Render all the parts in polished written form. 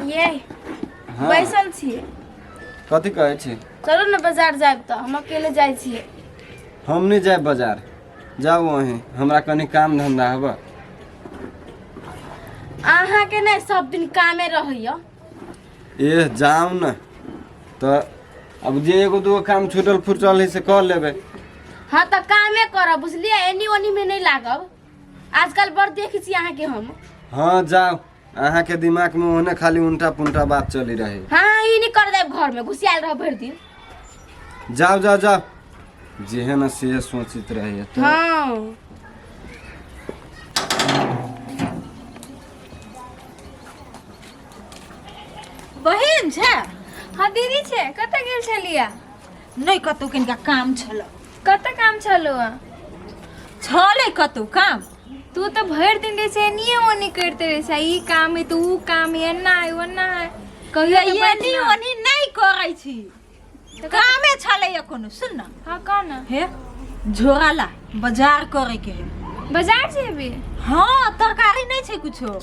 ये हाँ बैसल छियै। कथी कहै छी? चलू ने बाजार जायब, तऽ हम अकेले जाइ छियै। हम नहि जायब बाजार, जाउ अहीं, हमरा कनि काम धंधा हब। अहाँके नहि सब दिन कामे रहैया। ए जाउ ने तऽ, अब जे एगो दूगो काम छूटल फूटल है से कऽ लेबै। हाँ तऽ कामे करब, बुझलियै? एनी ओनी में नहि लागब। आजकल बड़ देखै छी अहाँके हम। हाँ जाउ, अहाँके दिमाग में ओहने खाली उल्टा पुल्टा बात चली रहे। हाँ, ई नहीं कर देब, घर में घुसियाल रह भरि दिन। जाओ जाओ जाओ, जेहे न से सोचित रहे तो। हाँ बहिन छै? हाँ दीदी छै। कतऽ गेल छलियै? नहि कतहु, कनिका काम छल। कतऽ काम छलो? छलै कतहु काम। तू तऽ भरि दिन रहै छै एनिए ओनी करिते रहै छै, ई काम है तऽ ऊ काम है, एना है ओना है, कहियो तऽ बैठ एनी ना। ओनी नहि करै छी, कामे छलैया कोनो। सुन न। हाँ कह न। हे झोरा ला, बाजार करे के है। बाजार जेबी? हाँ, तरकारी नहि छै कुछो।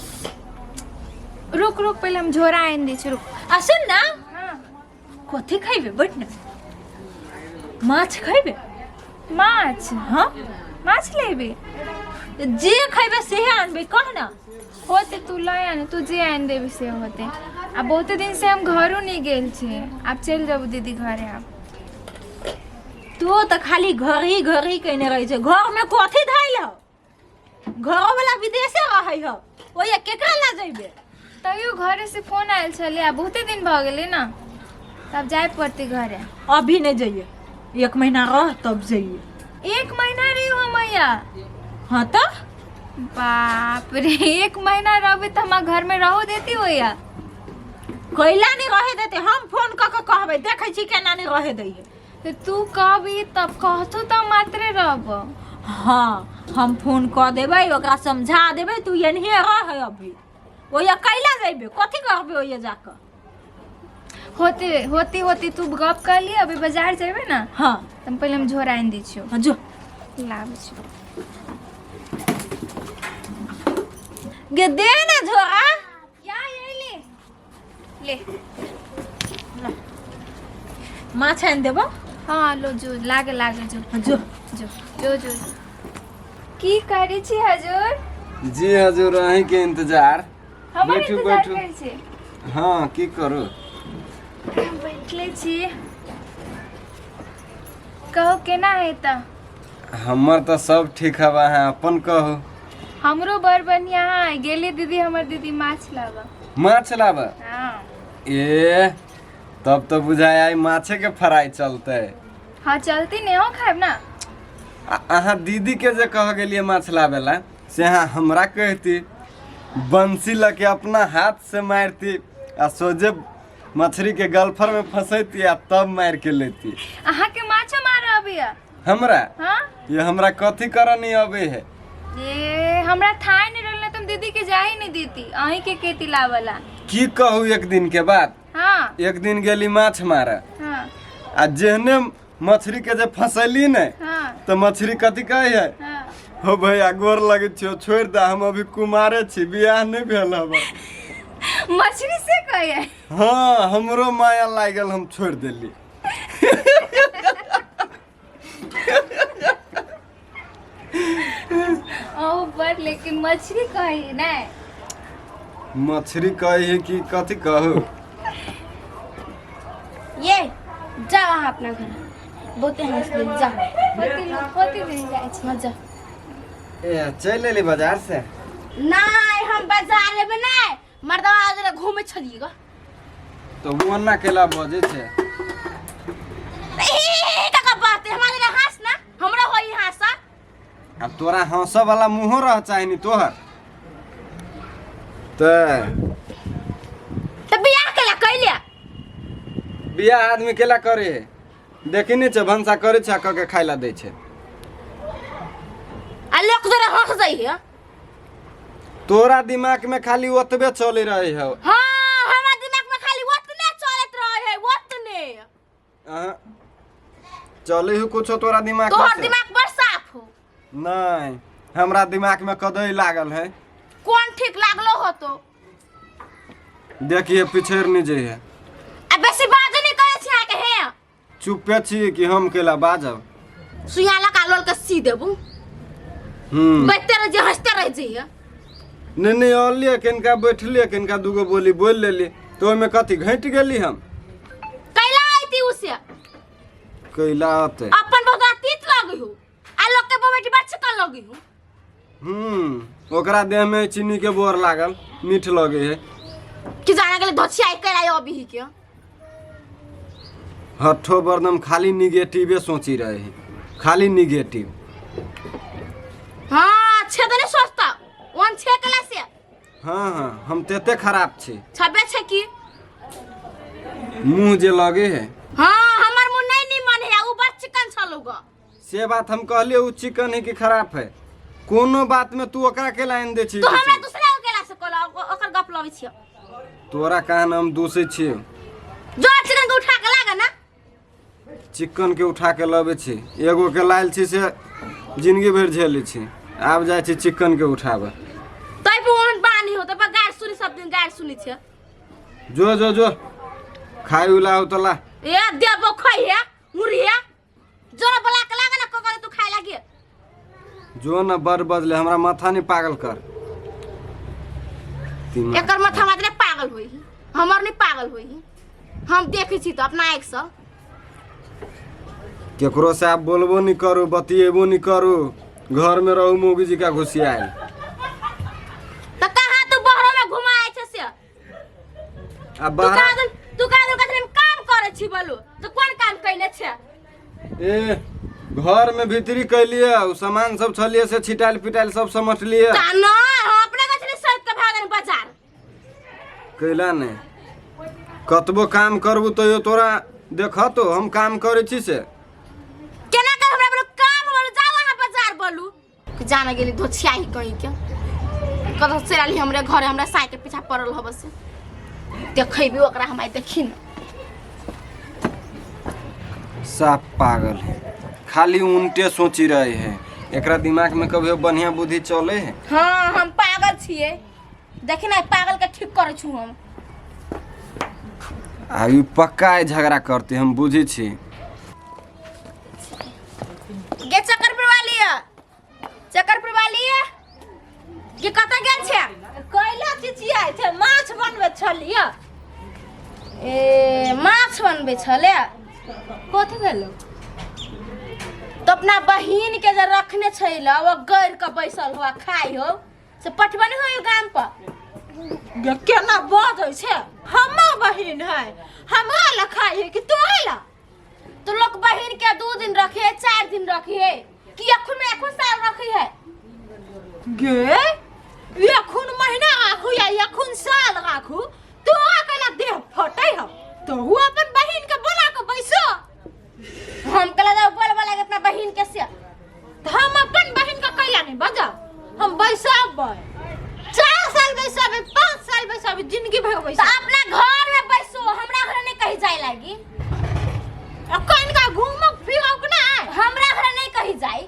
रुक रुक, पहिले हम झोरा आनि दै छी, रुक। आ सुन न। हाँ। कथी खैबे? बैठ न। माछ खैबे? माछ? हाँ। माछ लेबे? जे खैबे सेहे आनबे, कह न। होते, तू लऽ आन, तू जे आनि देबी से होते। आ बहुते दिन से हम घरो नहीं गेल छी, आब चलि जेबू दीदी घरे आब। तू तऽ खाली घर ही घर ही कयने रहै छै। घरमे कथी धैल हौ? घरो वाला विदेशे रहै हौ, ओहिया केकरा ला जइबे? तैयो घरे से फोन आयल छलै, आ बहुते दिन भऽ गेलै ने, तब जाय पड़तै घरे। अभी नहि जइए, एक महीना रह तब जइए। एक महीना रही हम मैया? हाँ तऽ। बाप रे, एक महीना रहबे तऽ हमरा घर में रहो देती होया? कैला नहि रहे देते? हम फोन कऽ के कहबै, देखै छी केना नहि रहे दै है। तऽ तू कहबी तब कहतो तऽ मात्रे रहब। हाँ, हम फोन कऽ देबै, ओकरा समझा देबै। तू एनहिए रह अभी। ओहिया कैला जइबे? कथी करबे ओहिया जाकऽ? होते होती होती, तू गप कर लिय। अभी बाजार जेबे ने? हाँ। तऽ हम पहिले हम झोरा आनि दै छियौ। हाँ, जो। लाबै छियौ। गे दे ना झोरा। या ये ले ले। माछ आनि देबो। हाँ लो, जो लागे लागे जो। हाँ, जो। जो जो जो। की करै छी हजूर? जी हजूर, अहीं के इंतजार। हमर बैठू, इंतजार बैठू। करै छी? हाँ, की करू? हम बैठले छी। कहू, केना है तऽ? हमर तऽ सब ठीक हवा है, अपन कहू। हमरो बड़ बढ़िया है। गेली दीदी, हमर दीदी माछ लाबऽ। माछ लाबऽ? हाँ। ए तब तऽ बुझाय आइ माछे के फ्राई चलते। हाँ चलती ने हो, खायब ना। आ अहाँ दीदी के जे कह गेलियै माछ लाबे ला, से अहाँ हमरा कहती, बंसी लऽ के अपना हाथ से मारती आ सोझे मछली के गल्फर में फंसैती आ तब मार के लेती। अहाँके माछो मारऽ अबैया? हमरा? हाँ। ये हमरा कथी करऽ नहीं अबे है। ए हमरा थाय नहीं रहल त हम दीदी के जा ही नहीं देती, अहीं के केती लावला। की कहू, एक दिन के बाद। हाँ। एक दिन गेली माछ मारे। हाँ। आ जेहने मछली के जे फंसैली ने, हाँ, तऽ मछली कथी कहै है? हाँ। हो भैया, गोर लगै छियौ, छोड़ि दे, हम अभी कुमारे छी, बियाह नहि भेल हबे। मछली से कहे? हाँ, हमरो माया लागल, हम छोड़ि देली। ओ बड़, लेकिन मछली कही नहीं? मछली कहै है कि कथी कहू। ये जाओ अहाँ अपना घर, बहुते हंस लेल, जाओ। होती होती दिन जाइ छी। हाँ जाओ। ए चलि एली बाजार से? नहीं, हम बाजार में नहीं, मर्दवा आज घूमे छलिए ग। तऽ ओ ओना केला बजै छै? का बात है, हमारे हंस ना, हमरा होई हंसा। आब तोरा हंसऽ वाला मुँहो रह चाही नी तोहर तऽ। तो बियाह केला कैले? बियाह आदमी केला करे है? देखी नहि छै, भनसा करै छै आ कऽ के खाय ला दै छै। आ लोक जरा हंस जाइ है। तोरा दिमाग में खाली ओतबे चले रहे है। हाँ, हमरा दिमाग में खाली ओतने चलत रहे है, ओतने। अहाँ चले हो कुछो तोरा दिमाग में तोहर से? दिमाग बड़ साफ हो। नहीं, हमरा दिमाग में कदई लागल है। कौन ठीक लागलो होतो। देखिए पिछड़ नहीं जइहे। आ बेसी बाज नहीं करे छी अहाँके हे। चुपे छी कि हम केला बाजब? सुइया लगा लोल के सी देबू। बैठते रह जे हंसते रह जइहे। नहीं नहीं अलिए किनका बैठलिए किनका दूगो बोली बोल लेली तो ओहिमे कथी घटि गेली हम? कैला आइती उसे? कैला अते? अपन बहुत तीत लगी हो आ लोग के बेटी बच्चा कर लगी हो। ओकरा देह में चीनी के बोर लागल मीठ लगे है कि जाने के लिए धोछी आई कैला अभी ही के हठो बरदम खाली निगेटिवे सोची रहे है, खाली निगेटिव। हाँ अच्छे तो नहीं सोचता वन छे कला से। हाँ हाँ हम तेते खराब छे। छबे छे की मुंह जे लगे है। हाँ हमार मुंह नहीं निमन है उ बड़ चिकन छलुगा। से बात हम कहलिए उ चिकन है कि खराब है कोनो बात में तू ओकरा के लाइन दे छी। तू हमरा दूसरा के ला से कहला ओकर गप लबै छियो। तोरा कान हम दूसै छियो। जो चिकन के उठा के लागा ना। चिकन के उठा के लबै छी एगो के लायल छी से जिंदगी भरि झेलै छी आब जाइ छी चिकन के उठाबे। तै पर ओहन बानी हो तै पर गारि सुनी सब दिन गारि सुनी छै। जो जो जो खाइ उला हो तला। ए देबो खाइ हे मुरी हे जोरा बोला के लागा ना ककरे तू खाइ लागी। जो न बड़ बजले हमरा माथा नहीं पागल कर। एकर माथा मात्र पागल होई हमर नहीं पागल होई हम देखै छी तो अपना आँखि से। केकरो से आप बोलबो नहीं करू बतिएबो नहीं करू घर में रहू मोगी जी का घुसियाल। तो कहाँ तू बहरो में घुमाए छे से? आ बाहर तू कहाँ दिन कथी काम करे छी बोलू तो कोन काम कैले छे? ए घर में भीतरी कैलिए उ सामान सब छलिए से छिटाइल पिटाइल सब समटलिए। ता न हम अपने कथी सहित के भागन बाजार कैला नहीं कतबो काम करबू तो यो तोरा देखतो हम काम करे छी से केना कर हमरा बोलू काम बोलू जाओ अहाँ बाजार बोलू कि जाने गेली धोछियाही कहीं के कतौ चलि आली हमरे घरे हमरा साय के पीछा पड़ल हब से देखैबी ओकरा हम आइ देखी न। सब पागल है खाली उनटे सोची रहे है एकरा दिमाग में कभी बढ़िया बुद्धि चले है। हाँ हम पागल छिए देखी ना पागल के ठीक करे छु हम। आ ई पक्का झगड़ा करते हम बुझी छी। गे चक्कर पर वाली है चक्कर पर वाली है के कत गेल छे? कैला चिचियाइ छे माछ बनबै छलियै। ए माछ बनबै छले कथी भेलो? तो अपना बहिन के जे रखने छैल ओ गैर के बैसल हो खाइ हो से पटबन हो गाम पर। गे केना बजै छे हमर बहिन है हमरा ला खाइ है कि तोरे ला? तो लोग बहिन के 2 दिन रखे 4 दिन रखे कि अखुन में अखुन साल रखे है? गे एखुन महीना राखू या एखुन साल राखू तोरा कैला देह फटै हो तो हु अपन बहिन के बोला के बैसो। हम कैला जाओ बोल बोला के अपना बहिन के से? तो हम अपन बहिन के कैला नहीं बजाओ हम बैसाबै 4 साल बैसाबै 5 साल बैसाबै जिंदगी भर बैसाबै। तो अपना घर में बैसो हमरा घर नहीं कहीं जाए लागी। आ कनिका घूमक फिरक ना हमरा घर नहीं कहीं जाए।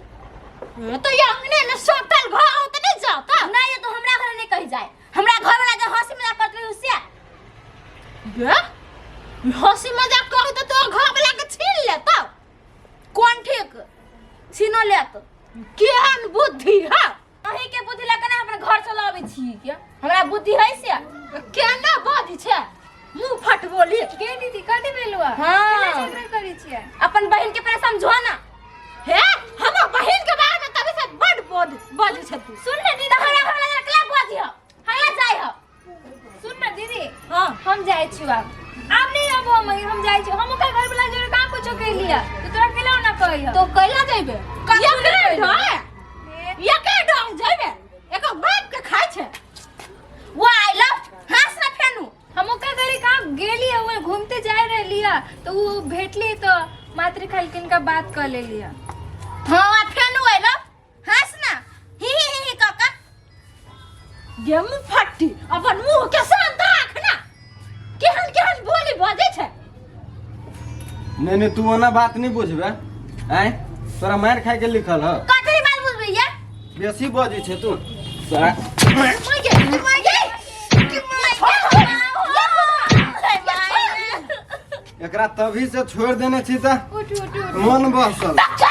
तो ये अंगने में सटल घर हो तो नहीं जाता नहीं तो हमरा घर नहीं कहीं जाए। हमरा घर वाला जे हंसी मजाक करत रही उससे गे हंसी मजाक कर तो तोर घर वाला के छीन लेता। कौन ठीक छीनो लेत? केहन बुद्धि है अहीं के बुद्धि लगा ना अपन घर चलाबै छी के हमरा बुद्धि है से केना बाजै छै मुंह फट बोली। गे दीदी कथी भेलौ? हाँ केना झगड़ा करै छियै? अपन बहिन के पहले समझो ना। हे हमर बहिन के बारे में तभी से बड बजै छै तू। सुन ले दीदी हमरा घर वाला केला बाजी हो हमरा जाय हो। सुन ना दीदी हां हम जाय छी आब आब नहीं आबो हम जाय छी हम ओकर घर वाला जोरे कहाँ कुछो कैलिया तो तोरा केला ना कहै तो कैला जइबे? कथी एकरे कैला? डर एकरे डर जइबे एकर बाप के खाइ छै। वो I love हंस ना फेनु। हम ओकर घरे कहाँ गेली वो घूमते जाय रहलिया तो वो भेटली तो मातृ खालकिन का बात कर लेलिया। हाँ फेनु I love हंस ना ही ही ही ही काका। गे मुंह फट्टी अपन मुंह के शांत राख ना केहन केहन बोली बजै छै। नहीं नहीं तू ओना बात नहीं बुझबे आय तोरा मार खाए के लिखल ह। कथी बात बुझबे या? बेसी बजै छै तू तोरा। ओए गे, एकरा तभी से छोड़ देने छी त उठ उठ उठ। मन बसल। बच्चा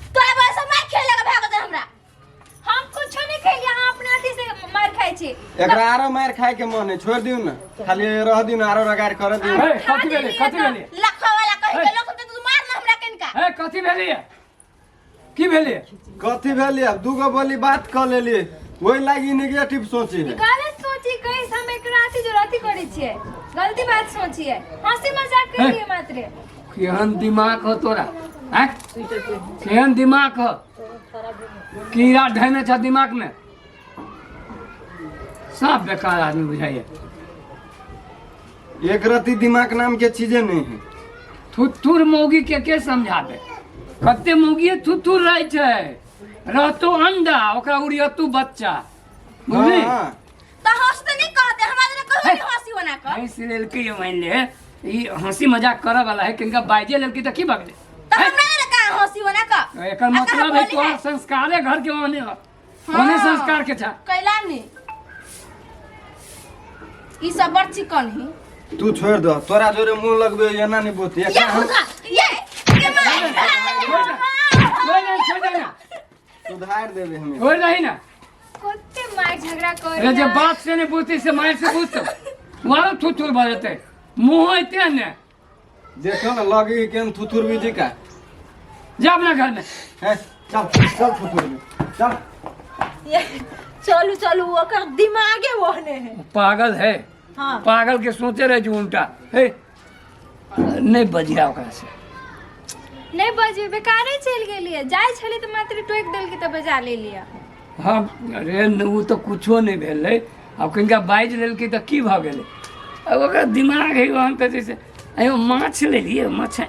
तोरा बस मार खेले लगा भाग दे हमरा। हम कुछो नहीं खेलिए, अहाँ अपना अथी से मार खाइ छी। एकरा आरो मार खाए के मन है, छोड़ दियो ना, खाली रह दियो ना, आरो रगाड़ कर दियो। ए, कथी भेलै, कथी भेलै? लखवा वाला कहि के लोक तू मार ना हमरा कनिका। ए, कथी भेलै? की भेलै? कथी भेलै? अब दूगो बोली बात क लेली, ओहि लागी नेगेटिव सोची है। गलत सोची कहीं हम एकरा अथी जो अथी करै छियै, गलती बात सोचिए, हंसी मजाक करिए मात्र। केहन दिमाग हो तोरा, हैं? केहन दिमाग हो, कीड़ा ढेने छ दिमाग में, सब बेकार आदमी बुझाइए। एक रति दिमाग नाम के चीजे नहीं है। थुथुर मौगी के समझाबे, कते मौगी थुथुर रहे छै, रहतो अंडा ओकरा उड़ियतू बच्चा, बुझली? हाँ। तो हंस तो नहीं कहते हमरा तो कहो नहीं हंसी होना कर। हंस लेलकै मान ले, ई हंसी मजाक करे वाला है, किनका बाजे लेलकै त की भगले? तो हमरा ने कहा हंसी होना कर। एकर मतलब है तोहर संस्कारे घर के ओने हो, ओने संस्कार के छा। कैला नहीं ई सब बड़ चिकन ही। तू छोड़ दो, तोरा जोरे मुंह लगबे एना नहीं बोती। ये खुदा ये के मार। छोड़ दे, छोड़ दे ना, सुधार देबे हमें। छोड़ दही ना। कते मार झगड़ा कर। अरे जे बात से नहीं पूछती से मार से पूछतो, वारो थुथुर बजते मुंह होते ने। देखो ना लगी केन थुथुर बीजी का। जा अपना घर में। है चल चल थुथुर में चल। चलू चलू, ओकर दिमागे ओहने है, पागल है। हाँ। पागल के सोचे रहे जो उल्टा हे नहीं बजिया ओकरा से। नहीं बजे, बेकारे चल गेलिए, जाय छली त मात्र टोक देलके त बजा ले लिया। हाँ अरे उ तो कुछो नहीं भेलै, अब किनका बाजि लेलकै तऽ की भऽ गेलै? अब ओकर दिमाग है ओहन तऽ जैसे अयो माछ लेलिए माछ ए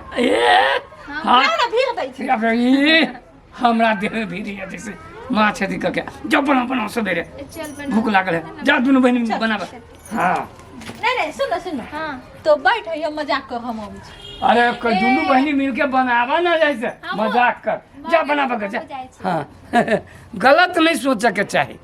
हाँ ना भीड़ दै छै। अब ये हमरा देह में भीड़ है जैसे माछ अथी कऽ के जाओ बनाओ बनाओ सबेरे, चल बना, भूख लागल है, जा दुनू बहिन बनाबऽ। हाँ नहीं नहीं सुनो सुनो, हाँ तो बैठ हम मजाक कर, हम अबै छी। अरे दुनू बहिनी मिलके बनावा ना, जैसे मजाक कर, जा बनाबऽ के जा। हाँ गलत नहीं सोचे के चाही।